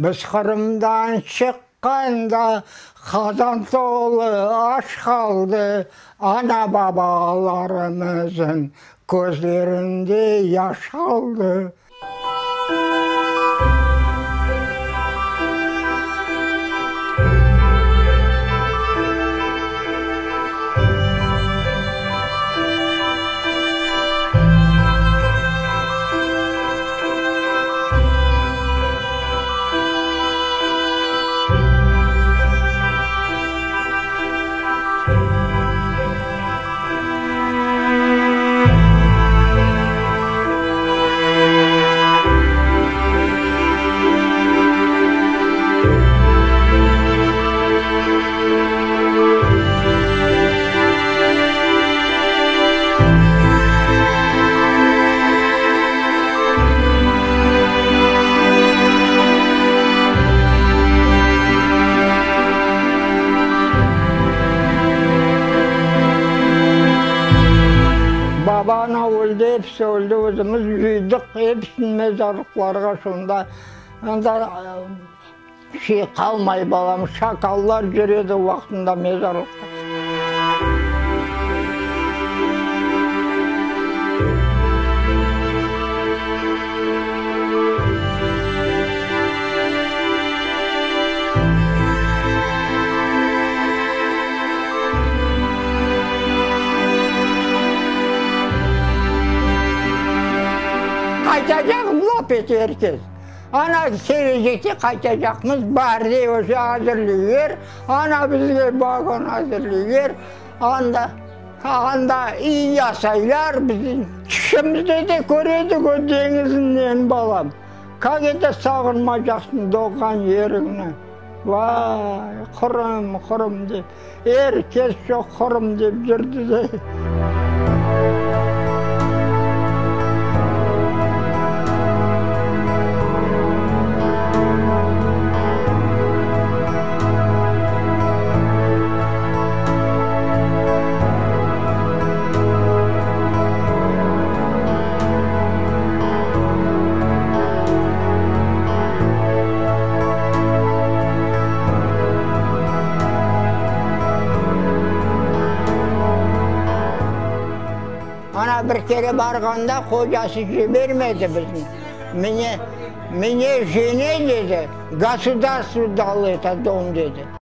Biz Qırımdan çıqqanda qazan tolu aş qaldı, Ana-babalarımızıñ közlerinde yaş qaldı. Baba-ana öldi, episi öldi, özümiz cıydıq episini mezarlıqlarğa şonda. Anda şey qalmay balam, şakallar cüredi vaqtında mezarlıqta. Qaytacaqmız, laf ete er kes. Ana, kelecekte qaytacaqmız, bar dey, özi azırlıyver. Ana, bizge vagon azırlıyver. Anda, anda iyi yasaylar bizi. Tüşümizde de köredik o deñizinden, balam. Kak eto sağınmacaqsıñ doğğan yeriñni. Vay, Qırım, Qırım dep, er kes şo Qırım dep yürdi de. Ana bir kere barğanda qocası jibermedi bizni. Mne, mne jene, dedi, gosudarstvo dalo eto dom, dedi.